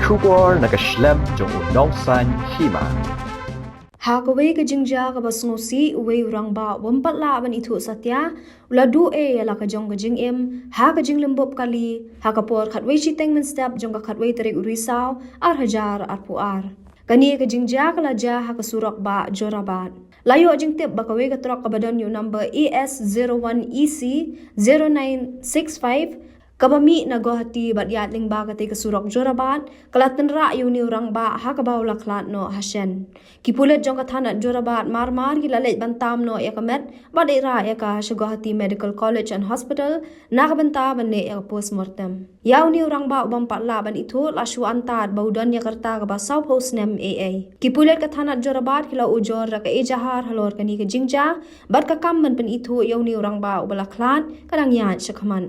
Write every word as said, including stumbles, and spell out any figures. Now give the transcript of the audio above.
Khubor na ka shlem jong u Nongsaiñ Hima. Ha kawei ka jingjia kaba sngewsih, uwei u rangbah uba ym pat lah ban ithuh satia u la duh ei ïa la ka jong ka jingim ha ka jinglymbup kali ha ka por khatwei shiteng mynstep jong ka khatwei tarik u Risaw ar hajar arphew ar. Kane ka jingjia ka la jia ha ka surok bah Jorabat. La ïoh jingtip ba kawei ka trok kaba don ïa u number A S zero one E C zero nine six five, kaba mih na Guwahati bad ïaid lyngba katei ka surok Jorabat, ka la tynrah ïa une u rangbah ha kaba u la khlad noh ha shen. Ki pulit jong ka thanat Jorabat mar mar ki la leit ban tam noh ïa ka met bad ïarah ïa ka sha Guwahati Medical College and Hospital na ka bynta ban leh ïa ka postmortem. Ïa une u rangbah uba ym pat lah ban ithuh la shu antad ba u don ïa ka rta kaba sawphew snem ei ei. Ki pulit ka thanat Jorabat ki la ujor da ka ejahar halor kane ka jingjia bad ka kam ban pynithuh ïa une u rangbah uba la khlad ka dang ïaid shakhmat.